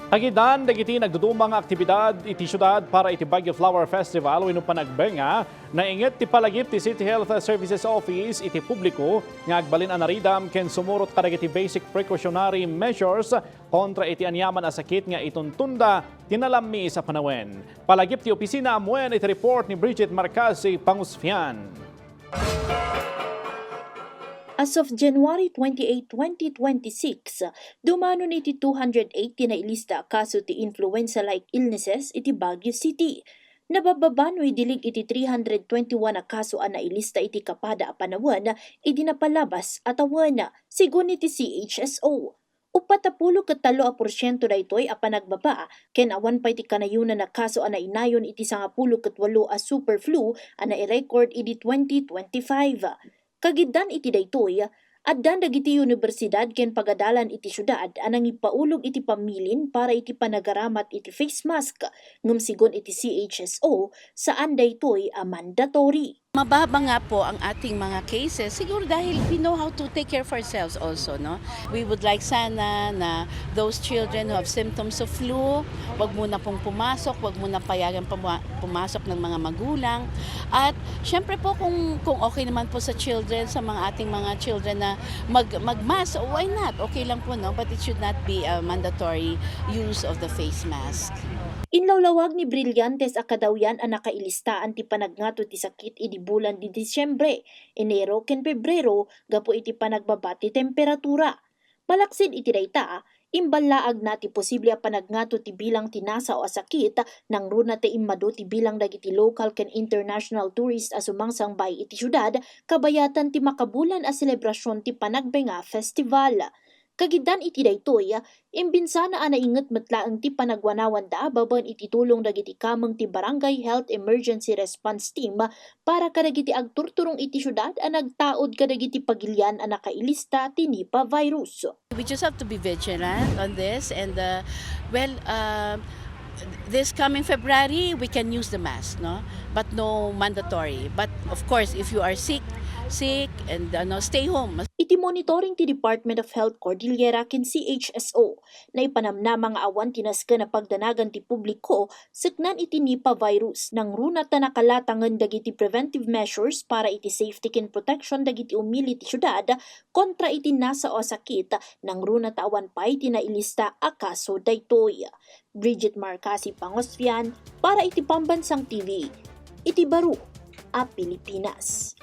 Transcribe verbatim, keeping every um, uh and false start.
Kagidan dagiti nagduduma nga aktibidad iti siudad para iti Baguio Flower Festival wenno panagbenga, nainget ti palagip ti City Health Services Office iti publiko nga agbalin a naridam ken sumurot kadagiti basic precautionary measures kontra iti aniaman a sakit nga ituntunda ti nalammis a panawen. Palagip ti opisina amuen iti report ni Bridget Marcasi Pangusfian. As of January twenty-eight, twenty twenty-six, dumanon iti two hundred eight ti nailista a kaso ti influenza-like illnesses iti Baguio City. Nabababa no idilig iti three hundred twenty-one a kaso a nailista iti kapada a panawen idi napalabas a tawen, sigun iti C H S O. Uppat a pulo ket tallo a porsiento daytoy a panagbaba ken awan pay ti kanayonan a kaso a nainayon iti sangapulo ket walo a super flu a nairecord idi twenty twenty-five. Kagidan iti daytoy, addan dagiti universidad ken pagadalan iti siudad a nangipaulog iti pamilin para iti panagaramat iti face mask, ngem sigun iti C H S O, saan daytoy a mandatory. Mababa nga po ang ating mga cases, siguro dahil we know how to take care of ourselves also, no? We would like sana na those children who have symptoms of flu, wag muna pong pumasok, wag muna payagan puma- pumasok ng mga magulang. At syempre po kung kung okay naman po sa children, sa mga ating mga children na mag mag-mask, why not? Okay lang po, no? But it should not be a mandatory use of the face mask. Inlawlawag ni Brillantes a kadawyan a nakailistaan ti panagngato ti sakit idi bulan ti Disyembre, Enero ken Pebrero gapu iti panagbaba ti temperatura. Malaksid iti dayta, imballaagna ti posible a panagngato ti bilang ti nasao a sakit, nangruna ti immadu ti bilang dagiti local ken international tourist a sumangsangbaay iti siudad kabayatan ti makabulan a selebrasyon ti Panagbenga Festival. Kagidan iti daytoy, imbinsana a nainget met laeng ti panagwanawanda babaen iti tulong dagiti kameng ti Barangay Health Emergency Response Team para kadagiti agturturong iti siudad a nagtaud kadagiti pagilian a nakailista ti Nipah virus. We just have to be vigilant on this and uh, well, uh, this coming February we can use the mask, no? But no mandatory. But of course, if you are sick, sick and ano, stay home. Iti monitoring ti Department of Health Cordillera ken C H S O, naipanamnama nga awan ti nasken a pagdanagan ti publiko seknan iti Nipah virus, nangruna ta nakalatangen dagiti preventive measures para iti safety ken protection dagiti umili ti siudad kontra iti nasao a sakit, nangruna ta awan pay ti nailista a kaso daytoy. Bridget Marcasi Pangosfian para iti Pambansang T V, iti baro a Pilipinas.